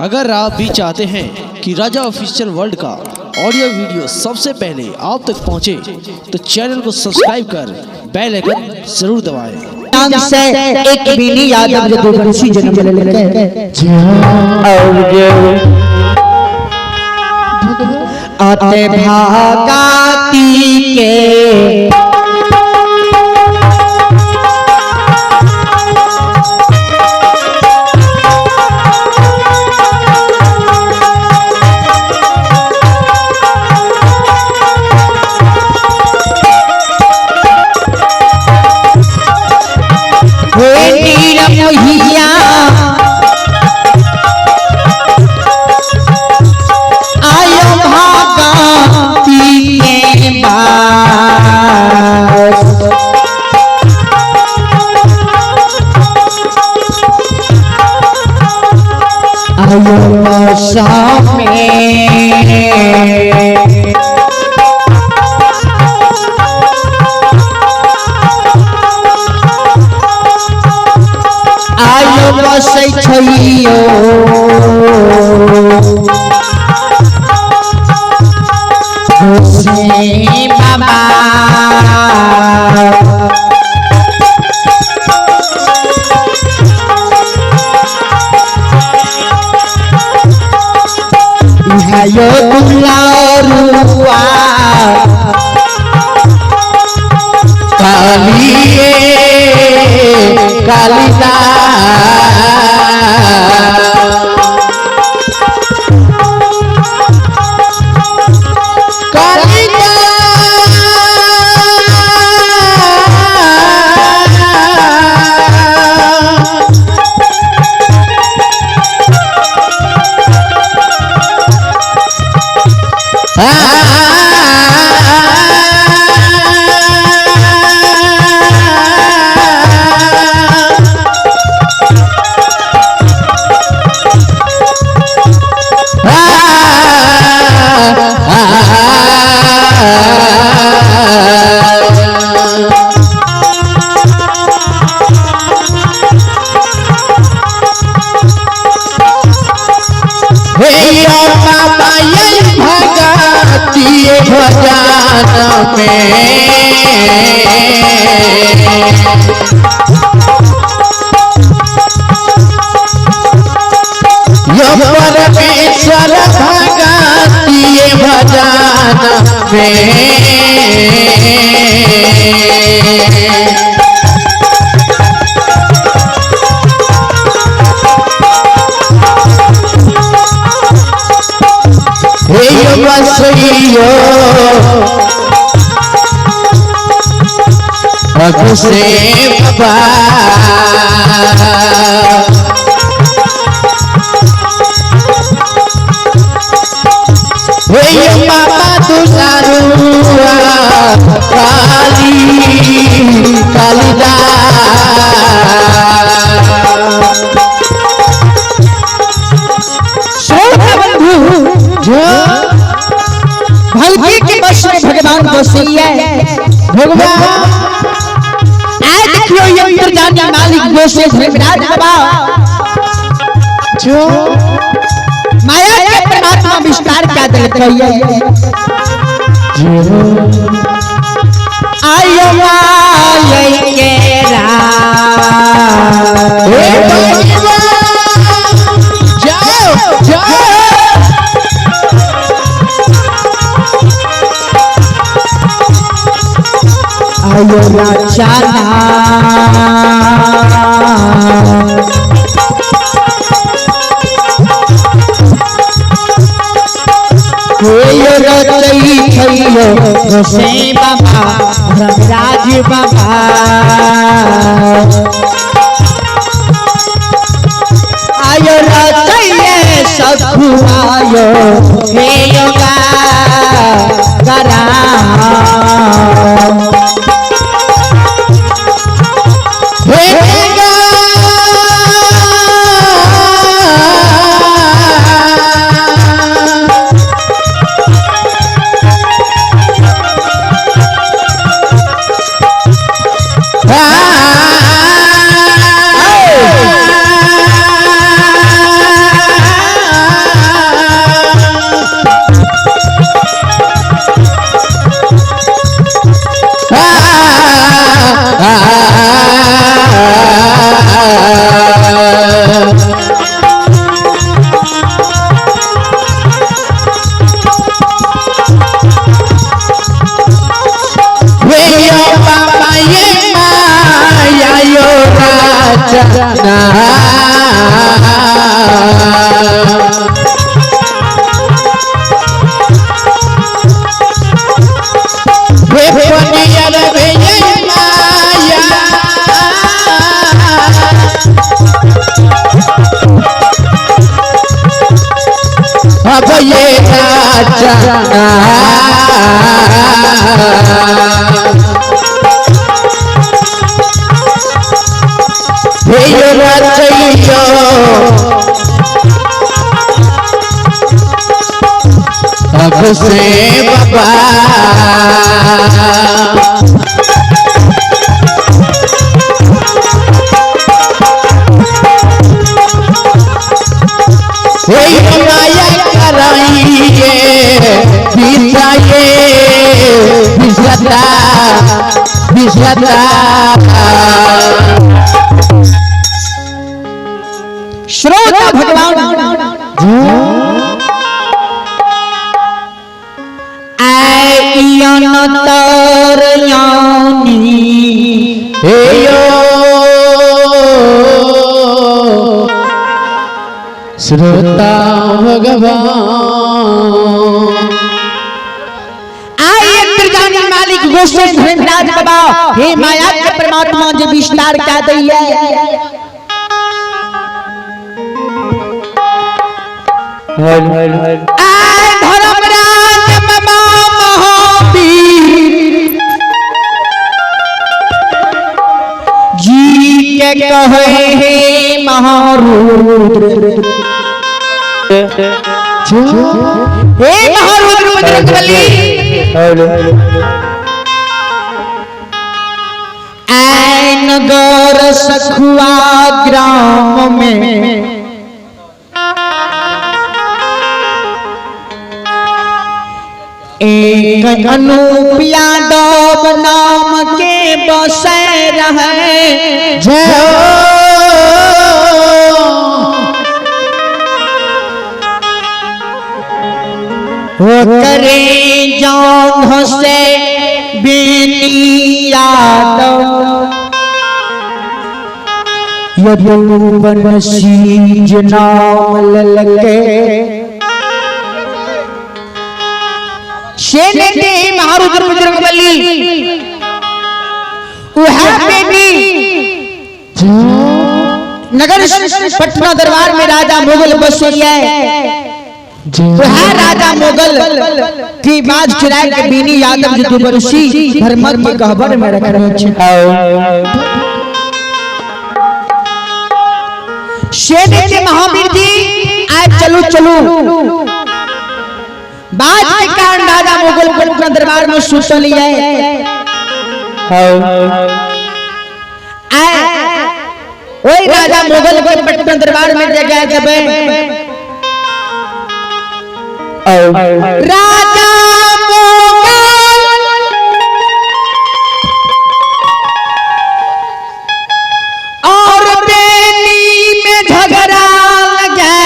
अगर आप भी चाहते हैं कि राजा ऑफिशियल वर्ल्ड का ऑडियो वीडियो सबसे पहले आप तक पहुंचे, तो चैनल को सब्सक्राइब कर बेल आइकन जरूर दबाएं। नाम से एक बीनी यादव यदुवंशी जन्म लेके और आते भागाती के नीरमोहिया आयो भागाती के पास। आयो मौसम में आयो बसै छैयो गोसाई बाबा। इहायो दुलारुआ कालिए कालिदा कालिदा भजन में यो परमेश्वर भगती भजन में। बसैयो से बाबा हे बाबा दुलारुआ काली कालिदा। श्रोता बंधु जो भक्ति के बस में भगवान बसैया भगवान आज देखियो यंत्र जानी मालिक गोसे धर्मराज बाबा जो माया के परमात्मा विस्तार क्या देलकैया जो आयो माया के राम जाओ जाओ आयो राजाना कोई रचई छैयो गोसाई बाबा धर्मराज बाबा। आयो रचैये सखु आयो हे योगा करा नाचना। हे पनियर भैया माया अब ये नाचना। हे रचैयो अब से बाबा। हे माया कराइए बिसाए बिसता बिसता। श्रोता भगवान तर यानी हे यो श्रोता भगवान। आए त्रिजानी मालिक गोस्वामी धर्मराज बाबा हे माया के परमात्मा जो विस्तार क्या दई है। आए धर्मराज बाबा महावीर जी के कहे हे महारुद्र। हे महारुद्र बजरंगबली नगर सखुआ ग्राम में एक अनूप यादव नाम के बसे रहे। जय हो करे जान से बेनी यादव यदुवंशी नाम ललके। शेने के महारुद्र बजरंगबली उहा बेनी नगर पटना दरबार में राजा मुगल बसैया। वह राजा मुगल की बाज चुरा के बीनी यादव यदुवंशी धर्मक के गहबर में रखने छे। शेने के महावीर जी आए चलो चलो बाज के कारण राजा मुगल पटना दरबार में सुतल है। आए वही राजा मुगल के पटना दरबार में जगह जब राजा मुगल और बेनी में झगड़ा लगा।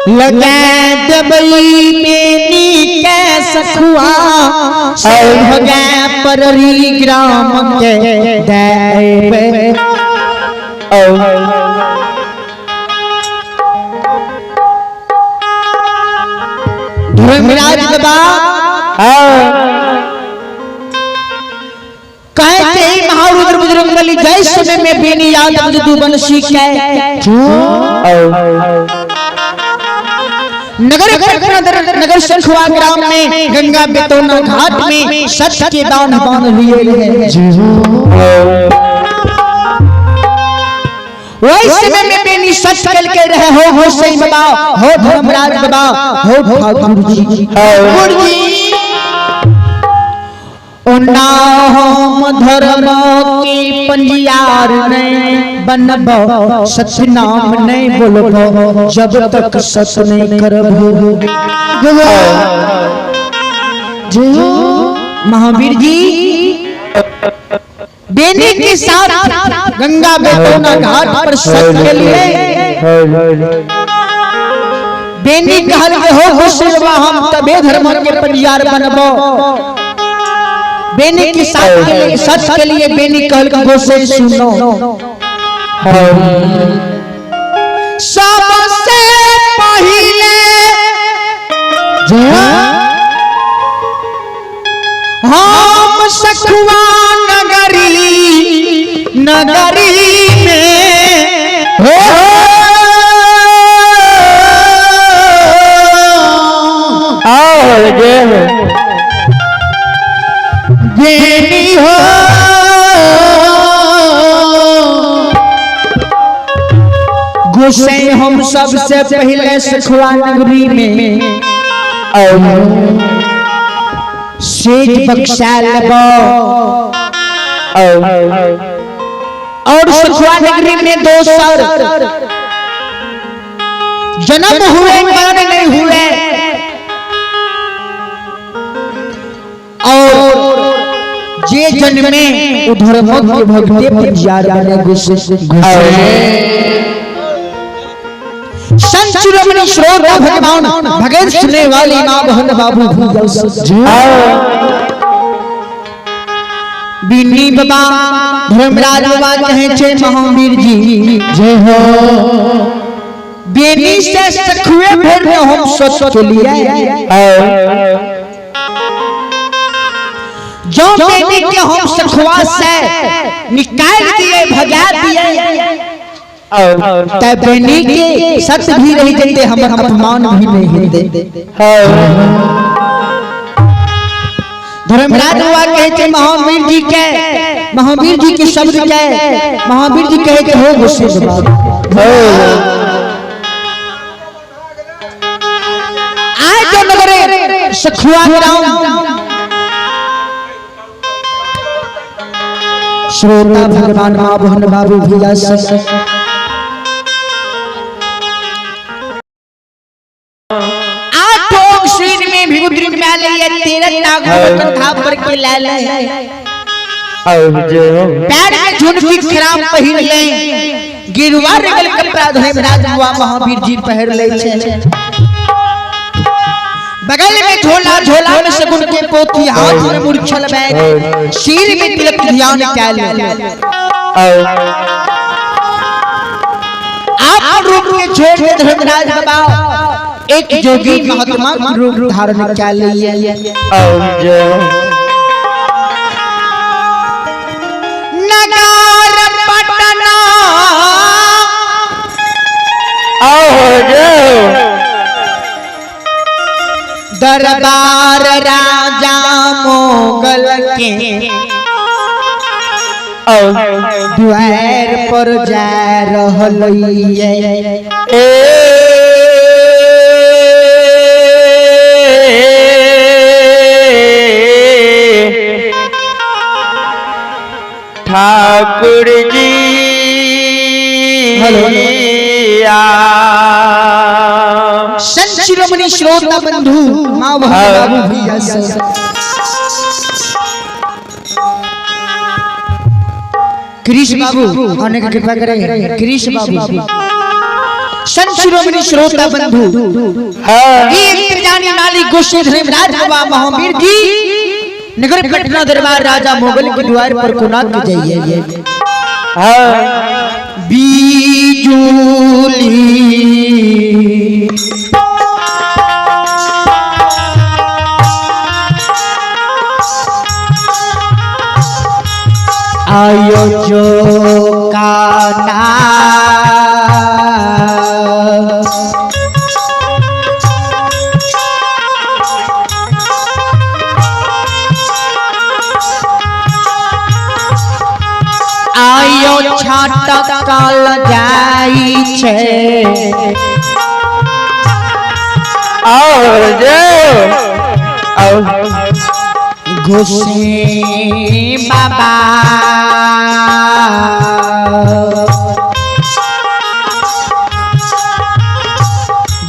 लगा दबई बेनी के सखुआ सौभगा पररी ग्राम के दैवे। धर्मराज बाबा कहते ही महारुद्र बजरंगबली जय समय में बेनी यादव यदुवंशी के नगर नगर सखुआ ग्राम में गंगा बेतौना घाट में सत्य के दान बांध लिए रहे। वही समय में बेनी सच कल के रहे हो सही बाबा हो धर्मराज बाबा हो ठाकुर जी। जी ओना हम धर्म के पंजियार नहीं बनबो सत्य नाम नहीं बोलबो जब तक सत्य नहीं करबो। महावीर जी बेनी के साथ गंगा बेतौना घाट पर सत के लिए बेनी कहल के हो गुस्सेवा हम तबे धर्म के परियार बनबो। बेनी के साथ के लिए सच के लिए बेनी कहल के गुस्से सुनो। सबसे पहले हम सखुआ नगरी नगरी में हो बेनी हो गुस्से हम सबसे पहले सखुआ नगरी में सेज बख्शा लगो और सखुआ नगरी में 2 साल जन्म हुए मरण नहीं हुए और जे जन्मे उधर भक्त भक्ति पंजार बने गुस्से संत शिरोमणि श्रोता भगवान भगत सुनने वाली माँ बहन बाबू बिन्नी बाबा धर्मराज बाबा कहे छे महावीर जी जय हो। बेनी से सखुए भर में हम सच के लिए जो बेनी के हम सखुआ से निकाल दिए भगा दिए तब बेनी के सच भी रही देते हम अपमान भी नहीं होते। धर्मराज हुआ कहे महावीर जी के महावीर जी के शब्द के महावीर जी कहे के हो गुस्से आज जो नगरे सखुआ ग्राम श्रोता भगवान माँ बहन बाबू भैया पैर में झुनकी खराब पहिन ले गिरुआ रंगल कपड़ा धर्मराज हुआ महावीर जी पहन ले छे। बगल में झोला झोला में शगुन के पोथी हाथ में मुरछल बैग सिर में तिलक ध्यान कैल आप रूप के छोड़ के धर्मराज बाबा एक जोगी महात्मा रूप धारण कर लिए। नगर पटना दरबार राजा मोगल के द्वार पर जा रहल ठाकुर जी संत शिरोमणि श्रोता बंधु माँ बाबू भैया कृष्ण बाबू आने की कृपा करें। कृष्ण बाबू संत शिरोमणि श्रोता बंधु जानी गोस्वामी धर्मराज बाबा महावीर जी नगर पटना दरबार राजा मोगल के द्वार पर कोना के जाइए। बिजुली आयो जो काना आयो छाटकल जाई छे और गुस्से बाबा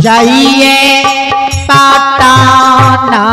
जाइए पाटाना।